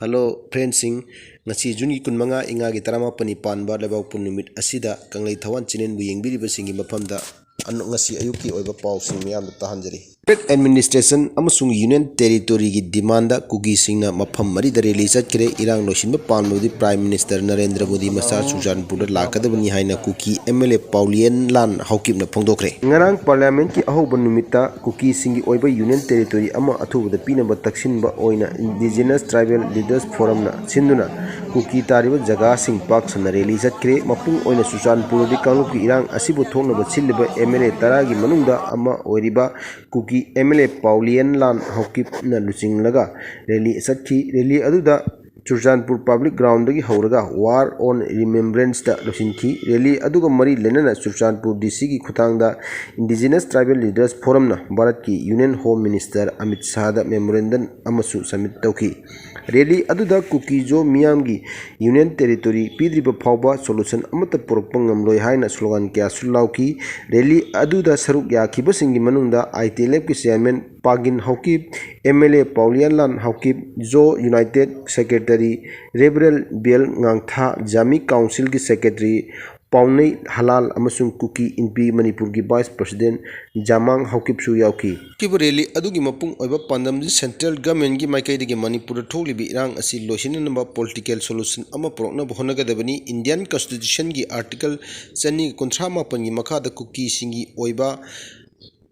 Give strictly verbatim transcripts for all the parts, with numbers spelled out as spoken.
Hello friendsꯁꯤꯡ, ꯉꯁꯤ Juneꯒꯤ ꯀꯨꯟꯃꯉꯥ, ꯏꯉꯥꯒꯤ ꯇꯔꯥꯃꯥꯄꯟꯅꯤ ꯄꯥꯟꯕ ꯂꯩꯕꯥꯛꯄꯣꯛꯄ ꯅꯨꯃꯤꯠ ꯑꯁꯤꯗ ꯀꯪꯂꯩ ꯊꯋꯥꯟ channelꯕꯨ ꯌꯦꯡꯕꯤꯔꯤꯕꯁꯤꯡꯒꯤ ꯃꯐꯝꯗ ꯑꯅ-, ꯉꯁꯤ ꯑꯌꯨꯛꯀꯤ ꯑꯣꯏꯕ ꯄꯥꯎꯁꯤꯡ ꯃꯤꯌꯥꯝꯗ ꯇꯥꯍꯟꯖꯔꯤ꯫ State administration ꯑꯃꯁꯨꯡ Union Territoryꯒꯤ demandꯗ ꯀꯨꯀꯤꯁꯤꯡꯅ ꯃꯐꯝ ꯃꯔꯤꯗ rally ꯆꯠꯈ꯭ꯔꯦ꯫ ꯏꯔꯥꯡ ꯂꯣꯏꯁꯤꯟꯕ ꯄꯥꯝꯂꯕꯗꯤ Prime Minister ꯅꯔꯦꯟꯗ꯭ꯔ ꯃꯣꯗꯤ ꯃꯁꯥ ꯆꯨꯔꯆꯥꯟꯄꯨꯔꯗ ꯂꯥꯛꯀꯗꯕꯅꯤ ꯍꯥꯏꯅ ꯀꯨꯀꯤ MLA ꯄꯥꯎꯂꯤꯌꯟꯂꯥꯟ ꯍꯥꯎꯀꯤꯞꯅ ꯐꯣꯡꯗꯣꯛꯈ꯭ꯔꯦ꯫ ꯉꯔꯥꯡ Parliamentꯀꯤ ꯑꯍꯧꯕ ꯅꯨꯃꯤꯠꯇ ꯀꯨꯀꯤꯁꯤꯡꯒꯤ ꯑꯣꯏꯕ Union Territory ꯑꯃ ꯑꯊꯨꯕꯗ ꯄꯤꯅꯕ ꯇꯛꯁꯤꯟꯕ ꯑꯣꯏꯅ Indigenous Tribal Leaders Forumꯅ ꯁꯤꯟꯗꯨꯅ ꯀꯨꯀꯤ ꯇꯥꯔꯤꯕ ꯖꯒꯥꯁꯤꯡ ꯄꯥꯛ ꯁꯟꯅ rally ꯆꯠꯈ꯭ꯔꯦ꯫ ꯃꯄꯨꯡ ꯑꯣꯏꯅ ꯆꯨꯔꯆꯥꯟꯄꯨꯔꯗꯗꯤ ꯀꯥꯡꯂꯨꯞꯀꯤ ꯏꯔꯥꯡ ꯑꯁꯤꯕꯨ ꯊꯣꯛꯅꯕ ꯁꯤꯜꯂꯤꯕ MLA ꯇꯔꯥꯒꯤ ꯃꯅꯨꯡꯗ ꯑꯃ ꯑꯣꯏꯔꯤꯕ ꯀꯨꯀꯤ MLA ꯄꯥꯎꯂꯤꯌꯟꯂꯥꯟ ꯍꯥꯎꯀꯤꯞꯅ ꯂꯨꯆꯤꯡꯂꯒ rally ꯆꯠꯈꯤ꯫ Rally ꯑꯗꯨꯗ ꯆꯨꯔꯆꯥꯟꯄꯨꯔ Public Groundꯗꯒꯤ ꯍꯧꯔꯒ War on Remembranceꯇ ꯂꯣꯏꯁꯤꯟꯈꯤ꯫ Rally ꯑꯗꯨꯒ ꯃꯔꯤ ꯂꯩꯅꯅ ꯆꯨꯔꯆꯥꯟꯄꯨꯔ DCꯒꯤ ꯈꯨꯠꯊꯥꯡꯗ Indigenous Tribal Leaders Forumꯅ ꯚꯥꯔꯠꯀꯤ Union Home Minister Amit ꯁꯥꯍꯗ memorandum ꯑꯃꯁꯨ submit ꯇꯧꯈꯤ꯫ Rally ꯑꯗꯨꯗ ꯀꯨꯀꯤ ꯖꯣ ꯃꯤꯌꯥꯝꯒꯤ Union Territory ꯄꯤꯗ꯭ꯔꯤꯕ ꯐꯥꯎꯕ solution ꯑꯃꯠꯇ ꯄꯨꯔꯛꯄ ꯉꯝꯂꯣꯏ ꯍꯥꯏꯅ slogan ꯀꯌꯥꯁꯨ ꯂꯥꯎꯈꯤ꯫ Rally ꯑꯗꯨꯗ ꯁꯔꯨꯛ ꯌꯥꯈꯤꯕꯁꯤꯡꯒꯤ ꯃꯅꯨꯡꯗ ITLFꯀꯤ chairman ꯄꯥꯒꯤꯟ ꯍꯥꯎꯀꯤꯞ, MLA ꯄꯥꯎꯂꯤꯌꯥꯟꯂꯥꯟ ꯍꯥꯎꯀꯤꯞ, ꯖꯣ United Secretary ꯔꯦꯕꯔꯦꯜ ꯕꯦꯜ ꯉꯥꯡꯊꯥ, ꯖꯥꯃꯤ Councilꯒꯤ Secretary ꯄꯥꯎꯅꯩ ꯍꯂꯥꯜ ꯑꯃꯁꯨꯡ ꯀꯨꯀꯤ ꯏꯟꯄꯤ ꯃꯅꯤꯄꯨꯔꯒꯤ Vice President ꯖꯥꯃꯥꯡ ꯍꯥꯎꯀꯤꯞꯁꯨ ꯌꯥꯎꯈꯤ꯫ ꯍꯥꯏꯔꯤꯕ rally ꯑꯗꯨꯒꯤ ꯃꯄꯨꯡ ꯑꯣꯏꯕ ꯄꯥꯟꯗꯝꯗꯤ Central Governmentꯀꯤ ꯃꯥꯏꯀꯩꯗꯒꯤ ꯃꯅꯤꯄꯨꯔꯗ ꯊꯣꯛꯂꯤꯕ ꯏꯔꯥꯡ ꯑꯁꯤ ꯂꯣꯏꯁꯤꯟꯅꯅꯕ political solution ꯑꯃ ꯄꯨꯔꯛꯅꯕ ꯍꯣꯠꯅꯒꯗꯕꯅꯤ꯫ Indian Constitutionꯒꯤ Article ꯆꯅꯤꯒ ꯀꯨꯟꯊ꯭ꯔꯥ ꯃꯥꯄꯟꯒꯤ ꯃꯈꯥꯗ ꯀꯨꯀꯤꯁꯤꯡꯒꯤ ꯑꯣꯏꯕ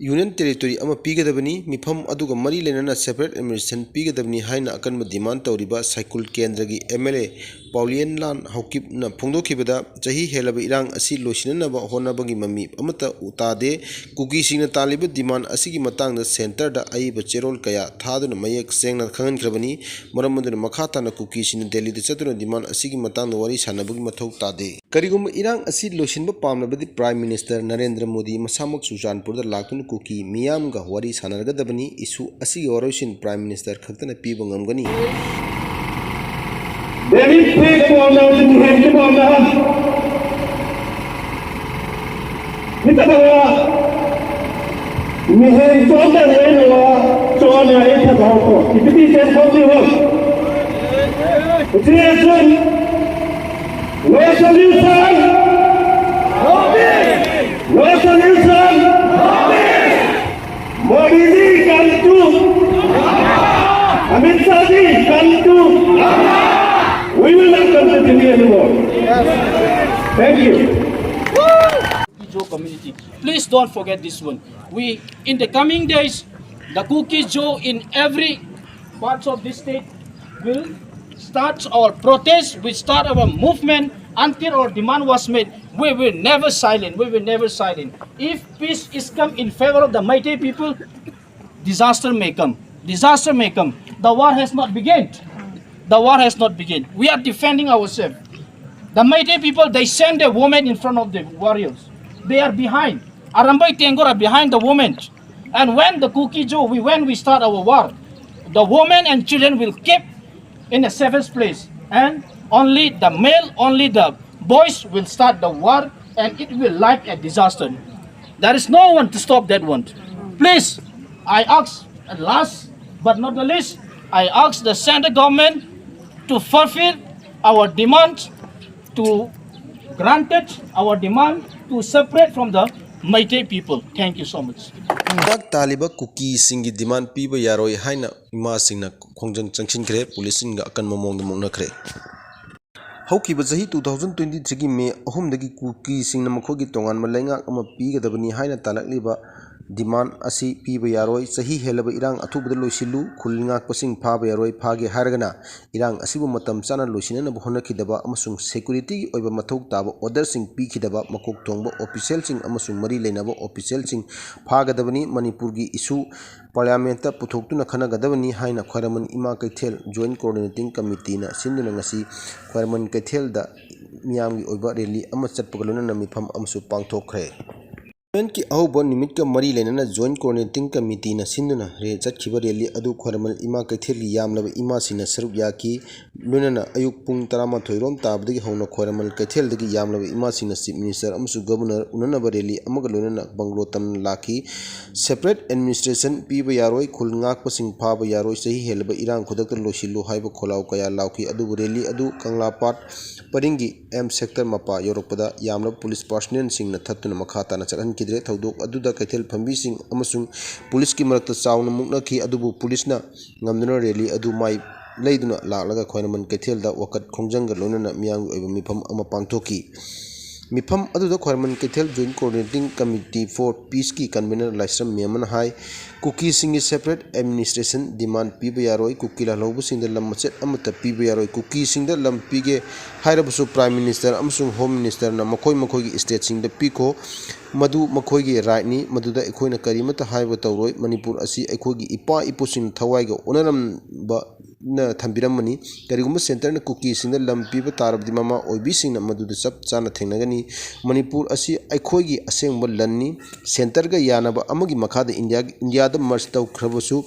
Union Territory ꯑꯃ ꯄꯤꯒꯗꯕꯅꯤ, ꯃꯤꯐꯝ ꯑꯗꯨꯒ ꯃꯔꯤ ꯂꯩꯅꯅ separate administration ꯄꯤꯒꯗꯕꯅꯤ ꯍꯥꯏꯅ ꯑꯀꯟꯕ demand ꯇꯧꯔꯤꯕ ꯁꯥꯏꯀꯨꯜ ꯀꯦꯟꯗ꯭ꯔꯒꯤ MLA ꯄꯥꯎꯂꯤꯌꯟꯂꯥꯟ ꯍꯥꯎꯀꯤꯞꯅ ꯐꯣꯡꯗꯣꯛꯈꯤꯕꯗ, ꯆꯍꯤ ꯍꯦꯜꯂꯕ ꯏꯔꯥꯡ ꯑꯁꯤ ꯂꯣꯏꯁꯤꯟꯅꯅꯕ ꯍꯣꯠꯅꯕꯒꯤ ꯃꯃꯤ ꯑꯃꯠꯇ ꯎ-, ꯇꯥꯗꯦ꯫ ꯀꯨꯀꯤꯁꯤꯡꯅ ꯇꯥꯜꯂꯤꯕ demand ꯑꯁꯤꯒꯤ ꯃꯇꯥꯡꯗ centreꯗ ꯑꯏꯕ ꯆꯦꯔꯣꯜ ꯀꯌꯥ ꯊꯥꯗꯨꯅ ꯃꯌꯦꯛ ꯁꯦꯡꯅ ꯈꯪꯍꯟꯈ꯭ꯔꯕꯅꯤ꯫ ꯃꯔꯝ ꯑꯗꯨꯅ ꯃꯈꯥ ꯇꯥꯅ ꯀꯨꯀꯤꯁꯤꯡꯅ ꯗꯦꯜꯂꯤꯗ ꯆꯠꯇꯨꯅ demand ꯑꯁꯤꯒꯤ ꯃꯇꯥꯡꯗ ꯋꯥꯔꯤ ꯁꯥꯟꯅꯕꯒꯤ ꯃꯊꯧ ꯇꯥꯗꯦ꯫ ꯀꯔꯤꯒꯨꯝꯕ ꯏꯔꯥꯡ ꯑꯁꯤ ꯂꯣꯏꯁꯤꯟꯕ ꯄꯥꯝꯂꯕꯗꯤ Prime Minister ꯅꯔꯦꯟꯗ꯭ꯔ ꯃꯣꯗꯤ ꯃꯁꯥꯃꯛ ꯆꯨꯔꯆꯥꯟꯄꯨꯔꯗ ꯂꯥꯛꯇꯨꯅ ꯀꯨꯀꯤ ꯃꯤꯌꯥꯝꯒ ꯋꯥꯔꯤ ꯁꯥꯟꯅꯔꯒꯗꯕꯅꯤ꯫ Issue ꯑꯁꯤꯒꯤ ꯋꯥꯔꯣꯏꯁꯤꯟ Prime Minister ꯈꯛꯇꯅ ꯄꯤꯕ ꯉꯝꯒꯅꯤ꯫ ꯗꯦꯜꯂꯤ ꯐꯦꯛ ꯄꯥꯎꯅ ꯃꯤꯍꯦꯟꯒꯤ ꯄꯥꯎꯅ ꯃꯤꯇꯕ ꯃꯤꯍꯦꯟ ꯆꯣꯟꯗ ꯂꯩꯅꯕ ꯆꯣꯟꯅ ꯑꯩ ꯊꯕꯛ ꯏꯄꯤꯇꯤ ꯆꯦꯟ ꯐꯥꯎꯗꯤ ꯍꯣꯏ꯫ Attention! No solution! No solution! Modi ji, come to! Amit Shah ji, come to! We will not come to Delhi anymore. Thank you. Kuki-Zo community. Please don't forget this one. We, in the coming days, the Kuki-Zo in every parts of this state will start our protest, will start our movement until our demand was made. We will never silent. We will never silent. If peace is come in favor of the Meitei people, disaster may come. Disaster may come. The war has not begun. The war has not begun. We are defending ourselves. The Meitei people, they send their women in front of the warriors. They are behind. Arambai Tenggol are behind the women. And when the Kuki-Zo, we, when we start our war, the women and children will keep in the safest place. And only the male, only the boys will start the war, and it will like a disaster. There is no one to stop that one. Please, I ask, and last but not the least, I ask the central government to fulfill our demand, to granted our demand to separate from the Meitei people. Thank you so much. ꯗꯥꯛ ꯇꯥꯜꯂꯤꯕ ꯀꯨꯀꯤꯁꯤꯡꯒꯤ ꯗꯤꯃꯥꯟ ꯄꯤꯕ ꯌꯥꯔꯣꯏ ꯍꯥꯏꯅ ꯏꯃꯥꯁꯤꯡꯅ ꯈꯣꯡꯖꯪ ꯆꯪꯁꯤꯟꯈ꯭ꯔꯦ, ꯄꯨꯂꯤꯁꯁꯤꯡꯒ ꯑꯀꯟꯕ ꯃꯑꯣꯡꯗ ꯃꯨꯛꯅꯈ꯭ꯔꯦ꯫ ꯍꯧꯈꯤꯕ ꯆꯍꯤ two thousand twenty threeꯒꯤ ꯃꯦ ꯑꯍꯨꯝꯗꯒꯤ ꯀꯨꯀꯤꯁꯤꯡꯅ ꯃꯈꯣꯏꯒꯤ ꯇꯣꯉꯥꯟꯕ ꯂꯩꯉꯥꯛ ꯑꯃ ꯄꯤꯒꯗꯕꯅꯤ ꯍꯥꯏꯅ ꯇꯥꯜꯂꯛꯂꯤꯕ ꯗꯤꯃꯥꯟ ꯑꯁꯤ ꯄꯤꯕ ꯌꯥꯔꯣꯏ꯫ ꯆꯍꯤ ꯍꯦꯜꯂꯕ ꯏꯔꯥꯡ ꯑꯊꯨꯕꯗ ꯂꯣꯏꯁꯤꯜꯂꯨ, ꯈꯨꯜ ꯉꯥꯛꯄꯁꯤꯡ ꯐꯥꯕ ꯌꯥꯔꯣꯏ, ꯐꯥꯒꯦ ꯍꯥꯏꯔꯒꯅ ꯏꯔꯥꯡ ꯑꯁꯤꯕꯨ ꯃꯇꯝ ꯆꯥꯅ ꯂꯣꯏꯁꯤꯟꯅꯅꯕ ꯍꯣꯠꯅꯈꯤꯗꯕ ꯑꯃꯁꯨꯡ ꯁꯦꯀ꯭ꯌꯨꯔꯤꯇꯤꯒꯤ ꯑꯣꯏꯕ ꯃꯊꯧ ꯇꯥꯕ ꯑꯣꯔꯗꯔꯁꯤꯡ ꯄꯤꯈꯤꯗꯕ ꯃꯀꯣꯛ ꯊꯣꯡꯕ ꯑꯣꯐꯤꯁꯤꯌꯦꯜꯁꯤꯡ ꯑꯃꯁꯨꯡ ꯃꯔꯤ ꯂꯩꯅꯕ ꯑꯣꯐꯤꯁꯤꯌꯦꯜꯁꯤꯡ ꯐꯥꯒꯗꯕꯅꯤ꯫ ꯃꯅꯤꯄꯨꯔꯒꯤ ꯏꯁꯨ ꯄꯥꯔꯂꯤꯌꯥꯃꯦꯟꯠꯇ ꯄꯨꯊꯣꯛꯇꯨꯅ ꯈꯟꯅꯒꯗꯕꯅꯤ ꯍꯥꯏꯅ ꯈ꯭ꯋꯥꯏꯔꯝꯕꯟ ꯏꯃꯥ ꯀꯩꯊꯦꯜ ꯖꯣꯏꯟꯠ ꯀꯣꯑꯣꯔꯗꯤꯅꯦꯇꯤꯡ ꯀꯃꯤꯇꯤꯅ ꯁꯤꯟꯗꯨꯅ ꯉꯁꯤ ꯈ꯭ꯋꯥꯏꯔꯝꯕꯟ ꯀꯩꯊꯦꯜꯗ ꯃꯤꯌꯥꯝꯒꯤ ꯑꯣꯏꯕ ꯔꯦꯂꯤ ꯑꯃ ꯆꯠꯄꯒ ꯂꯣꯏꯅꯅ ꯃꯤꯐꯝ ꯑꯃꯁꯨ ꯄꯥꯡꯊꯣꯛꯈ꯭ꯔꯦ꯫ ꯀꯤ ꯑꯍꯧꯕ ꯅꯨꯃꯤꯠꯀ ꯃꯔꯤ ꯂꯩꯅꯅ Joint Coordinating Committeeꯅ ꯁꯤꯟꯗꯨꯅ ꯔꯦ-, ꯆꯠꯈꯤꯕ rally ꯑꯗꯨ ꯈ꯭ꯋꯥꯏꯔꯝꯕꯟ ꯏꯃꯥ ꯀꯩꯊꯦꯜꯒꯤ ꯌꯥꯝꯂꯕ ꯏꯃꯥꯁꯤꯡꯅ ꯁꯔꯨꯛ ꯌꯥꯈꯤ꯫ ꯂꯣꯏꯅꯅ ꯑꯌꯨꯛ ꯄꯨꯡ ꯇꯔꯥꯃꯥꯊꯣꯏ ꯔꯣꯝ ꯇꯥꯕꯗꯒꯤ ꯍꯧꯅ ꯈ꯭ꯋꯥꯏꯔꯝꯕꯟ ꯀꯩꯊꯦꯜꯗꯒꯤ ꯌꯥꯝꯂꯕ ꯏꯃꯥꯁꯤꯡꯅ Chief Minister ꯑꯃꯁꯨꯡ Governor ꯎꯅꯅꯕ rally ꯑꯃꯒ ꯂꯣꯏꯅꯅ ꯕꯪꯒ꯭ꯂꯣ ꯇꯝꯅ ꯂꯥꯛꯈꯤ꯫ Separate administration ꯄꯤꯕ ꯌꯥꯔꯣꯏ, ꯈꯨꯜ ꯉꯥꯛꯄꯁꯤꯡ ꯐꯥꯕ ꯌꯥꯔꯣꯏ, ꯆꯍꯤ ꯍꯦꯜꯂꯕ ꯏꯔꯥꯡ ꯈꯨꯗꯛꯇ ꯂꯣꯏꯁꯤꯜꯂꯨ ꯍꯥꯏꯕ ꯈꯣꯜꯂꯥꯎ ꯀꯌꯥ ꯂꯥꯎꯈꯤ꯫ ꯑꯗꯨꯕꯨ rally ꯑꯗꯨ ꯀꯪꯂꯥꯄꯥꯠ ꯄꯔꯤꯡꯒꯤ M sector ꯃꯄꯥ ꯌꯧꯔꯛꯄꯗ ꯌꯥꯝꯂꯕ police personnelꯁꯤꯡꯅ ꯊꯠꯇꯨꯅ ꯃꯈꯥ ꯇꯥꯅ ꯆꯠꯍꯟꯈꯤꯗ꯭ꯔꯦ꯫ ꯊꯧꯗꯣꯛ ꯑꯗꯨꯗ ꯀꯩꯊꯦꯜ ꯐꯝꯕꯤꯁꯤꯡ ꯑꯃꯁꯨꯡ policeꯀꯤ ꯃꯔꯛꯇ ꯆꯥꯎꯅ ꯃꯨꯛꯅꯈꯤ, ꯑꯗꯨꯕꯨ policeꯅ ꯉꯝꯗꯨꯅ rally ꯑꯗꯨ ꯃꯥꯏ ꯂꯩꯗꯨꯅ ꯂꯥꯛꯂꯒ ꯈ꯭ꯋꯥꯏꯔꯝꯕꯟ ꯀꯩꯊꯦꯜꯗ ꯋꯥꯀꯠ ꯈꯣꯡꯖꯪꯒ ꯂꯣꯏꯅꯅ ꯃꯤꯌꯥꯝꯒꯤ ꯑꯣꯏꯕ ꯃꯤꯐꯝ ꯑꯃ ꯄꯥꯡꯊꯣꯛꯈꯤ꯫ ꯃꯤꯐꯝ ꯑꯗꯨꯗ ꯈ꯭ꯋꯥꯏꯔꯝꯕꯟ ꯀꯩꯊꯦꯜ Joint Coordinating Committee for Peaceꯀꯤ convener Laishram ꯃꯦꯝꯃꯅ high, ꯀꯨꯀꯤꯁꯤꯡꯒꯤ separate administration demand ꯄꯤꯕ ꯌꯥꯔꯣꯏ, ꯀꯨꯀꯤ ꯂꯥꯜꯍꯧꯕꯁꯤꯡꯗ ꯂꯝ ꯃꯆꯦꯠ ꯑꯃꯠꯇ ꯄꯤꯕ ꯌꯥꯔꯣꯏ, ꯀꯨꯀꯤꯁꯤꯡꯗ ꯂꯝ ꯄꯤꯒꯦ ꯍꯥꯏꯔꯕꯁꯨ Prime Minister ꯑꯃꯁꯨꯡ Home Ministerꯅ ꯃꯈꯣꯏ ꯃꯈꯣꯏꯒꯤ stateꯁꯤꯡꯗ ꯄꯤꯈꯣ, ꯃꯗꯨ ꯃꯈꯣꯏꯒꯤ rightꯅꯤ, ꯃꯗꯨꯗ ꯑꯩꯈꯣꯏꯅ ꯀꯔꯤꯃꯠꯇ ꯍꯥꯏꯕ ꯇꯧꯔꯣꯏ꯫ ꯃꯅꯤꯄꯨꯔ ꯑꯁꯤ ꯑꯩꯈꯣꯏꯒꯤ ꯏꯄꯥ ꯏꯄꯨꯁꯤꯡꯅ ꯊꯋꯥꯏꯒ ꯑꯣꯟꯅꯔꯝꯕꯅ ꯊꯝꯕꯤꯔꯝꯕꯅꯤ꯫ ꯀꯔꯤꯒꯨꯝꯕ centreꯅ ꯀꯨꯀꯤꯁꯤꯡꯗ ꯂꯝ ꯄꯤꯕ ꯇꯥꯔꯕꯗꯤ ꯃꯃꯥ ꯑꯣꯏꯕꯤꯁꯤꯡꯅ ꯃꯗꯨꯗ ꯆꯞ ꯆꯥꯅ ꯊꯦꯡꯅꯒꯅꯤ꯫ ꯃꯅꯤꯄꯨꯔ ꯑꯁꯤ ꯑꯩꯈꯣꯏꯒꯤ ꯑꯁꯦꯡꯕ ꯂꯟꯅꯤ꯫ Centreꯒ ꯌꯥꯅꯕ ꯑꯃꯒꯤ ꯃꯈꯥꯗ ꯏꯟꯗꯤꯌꯥ, ꯏꯟꯗꯤꯌꯥꯗ merge ꯇꯧꯈ꯭ꯔꯕꯁꯨ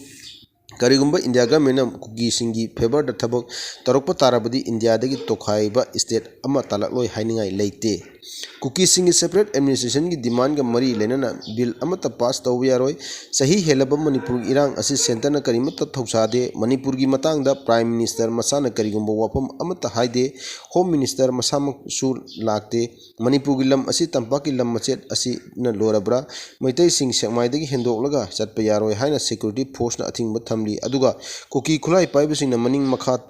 ꯀꯔꯤꯒꯨꯝꯕ ꯏꯟꯗꯤꯌꯥ governmentꯅ ꯀꯨꯀꯤꯁꯤꯡꯒꯤ favourꯗ ꯊꯕꯛ ꯇꯧꯔꯛꯄ ꯇꯥꯔꯕꯗꯤ ꯏꯟꯗꯤꯌꯥꯗꯒꯤ ꯇꯣꯈꯥꯏꯕ state ꯑꯃ ꯇꯥꯂꯛꯂꯣꯏ ꯍꯥꯏꯅꯤꯡꯉꯥꯏ ꯂꯩꯇꯦ꯫ ꯀꯨꯀꯤꯁꯤꯡꯒꯤ separate administrationꯒꯤ demandꯒ ꯃꯔꯤ ꯂꯩꯅꯅ bill ꯑꯃꯠꯇ pass ꯇꯧꯕ ꯌꯥꯔꯣꯏ꯫ ꯆꯍꯤ ꯍꯦꯜꯂꯕ ꯃꯅꯤꯄꯨꯔꯒꯤ ꯏꯔꯥꯡ ꯑꯁꯤ centreꯅ ꯀꯔꯤꯃꯠꯇ ꯊꯧꯁꯥꯗꯦ꯫ ꯃꯅꯤꯄꯨꯔꯒꯤ ꯃꯇꯥꯡꯗ Prime Minister ꯃꯁꯥꯅ ꯀꯔꯤꯒꯨꯝꯕ ꯋꯥꯐꯝ ꯑꯃꯠꯇ ꯍꯥꯏꯗꯦ꯫ Home Minister ꯃꯁꯥꯃꯛꯁꯨ ꯂꯥꯛꯇꯦ꯫ ꯃꯅꯤꯄꯨꯔꯒꯤ ꯂꯝ ꯑꯁꯤ ꯇꯝꯄꯥꯛꯀꯤ ꯂꯝ ꯃꯆꯦꯠ ꯑꯁꯤꯅ ꯂꯣꯏꯔꯕ꯭ꯔꯥ? ꯃꯩꯇꯩꯁꯤꯡ ꯁꯦꯛꯃꯥꯏꯗꯒꯤ ꯍꯦꯟꯗꯣꯛꯂꯒ ꯆꯠꯄ ꯌꯥꯔꯣꯏ ꯍꯥꯏꯅ security forceꯅ ꯑꯊꯤꯡꯕ ꯊꯝꯂꯤ꯫ ꯑꯗꯨꯒ ꯀꯨꯀꯤ ꯈꯨꯠꯂꯥꯏ ꯄꯥꯏꯕꯁꯤꯡꯅ ꯃꯅꯤꯡ ꯃꯈꯥ,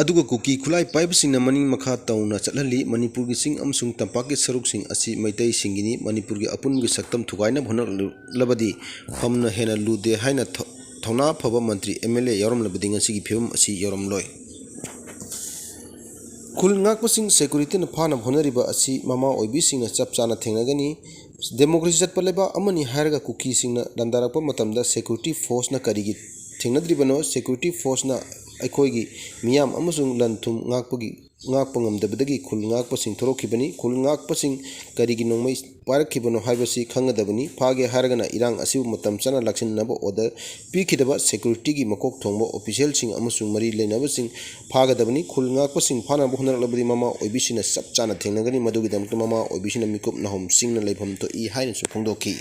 ꯑꯗꯨꯒ ꯀꯨꯀꯤ ꯈꯨꯠꯂꯥꯏ ꯄꯥꯏꯕꯁꯤꯡꯅ ꯃꯅꯤꯡ ꯃꯈꯥ ꯇꯧꯅ ꯆꯠꯍꯜꯂꯤ꯫ ꯃꯅꯤꯄꯨꯔꯒꯤ ꯆꯤꯡ ꯑꯃꯁꯨꯡ ꯇꯝꯄꯥꯛꯀꯤ ꯁꯔꯨꯛꯁꯤꯡ ꯑꯁꯤ ꯃꯩꯇꯩꯁꯤꯡꯒꯤꯅꯤ꯫ ꯃꯅꯤꯄꯨꯔꯒꯤ ꯑꯄꯨꯟꯕꯒꯤ ꯁꯛꯇꯝ ꯊꯨꯒꯥꯏꯅꯕ ꯍꯣꯠꯅꯔꯛꯂꯕꯗꯤ ꯐꯝꯅ ꯍꯦꯟꯅ ꯂꯨꯗꯦ ꯍꯥꯏꯅ ꯊ-, ꯊꯧꯅꯥ ꯐꯕ ꯃꯟꯇ꯭ꯔꯤ, MLA ꯌꯥꯎꯔꯝꯂꯕꯗꯤ ꯉꯁꯤꯒꯤ ꯐꯤꯕꯝ ꯑꯁꯤ ꯌꯧꯔꯝꯂꯣꯏ꯫ ꯈꯨꯜ ꯉꯥꯛꯄꯁꯤꯡ securityꯅ ꯐꯥꯅꯕ ꯍꯣꯠꯅꯔꯤꯕ ꯑꯁꯤ ꯃꯃꯥ ꯑꯣꯏꯕꯤꯁꯤꯡꯅ ꯆꯞ ꯆꯥꯅ ꯊꯦꯡꯅꯒꯅꯤ꯫ Democracy ꯆꯠꯄ ꯂꯩꯕꯥꯛ ꯑꯃꯅꯤ ꯍꯥꯏꯔꯒ ꯀꯨꯀꯤꯁꯤꯡꯅ ꯂꯥꯟꯗꯥꯔꯛꯄ ꯃꯇꯝꯗ security forceꯅ ꯀꯔꯤꯒꯤ ꯊꯦꯡꯅꯗ꯭ꯔꯤꯕꯅꯣ? Security forceꯅ ꯑꯩꯈꯣꯏꯒꯤ ꯃꯤꯌꯥꯝ ꯑꯃꯁꯨꯡ ꯂꯟ ꯊꯨꯝ ꯉꯥꯛꯄꯒꯤ, ꯉꯥꯛꯄ ꯉꯝꯗꯕꯗꯒꯤ ꯈꯨꯜ ꯉꯥꯛꯄꯁꯤꯡ ꯊꯣꯔꯛꯈꯤꯕꯅꯤ꯫ ꯈꯨꯜ ꯉꯥꯛꯄꯁꯤꯡ ꯀꯔꯤꯒꯤ ꯅꯣꯡꯃꯩ ꯄꯥꯏꯔꯛꯈꯤꯕꯅꯣ ꯍꯥꯏꯕꯁꯤ ꯈꯪꯒꯗꯕꯅꯤ꯫ ꯐꯥꯒꯦ ꯍꯥꯏꯔꯒꯅ ꯏꯔꯥꯡ ꯑꯁꯤꯕꯨ ꯃꯇꯝ ꯆꯥꯅ ꯂꯥꯛꯁꯤꯟꯅꯅꯕ order ꯄꯤꯈꯤꯗꯕ security ꯒꯤ ꯃꯀꯣꯛ ꯊꯣꯡꯕ official ꯁꯤꯡ ꯑꯃꯁꯨꯡ ꯃꯔꯤ ꯂꯩꯅꯕꯁꯤꯡ ꯐꯥꯒꯗꯕꯅꯤ꯫ ꯈꯨꯜ ꯉꯥꯛꯄꯁꯤꯡ ꯐꯥꯅꯕ ꯍꯣꯠꯅꯔꯛꯂꯕꯗꯤ ꯃꯃꯥ ꯑꯣꯏꯕꯤꯁꯤꯡꯅ ꯆꯞ ꯆꯥꯅ ꯊꯦꯡꯅꯒꯅꯤ꯫ ꯃꯗꯨꯒꯤꯗꯃꯛꯇ ꯃꯃꯥ ꯑꯣꯏꯕꯤꯁꯤꯡꯅ ꯃꯤꯀꯨꯞ ꯅꯥꯍꯨꯝ ꯁꯤꯡꯅ ꯂꯩꯐꯝ ꯊꯣꯛꯏ ꯍꯥꯏꯅꯁꯨ ꯐꯣꯡꯗꯣꯛꯈꯤ꯫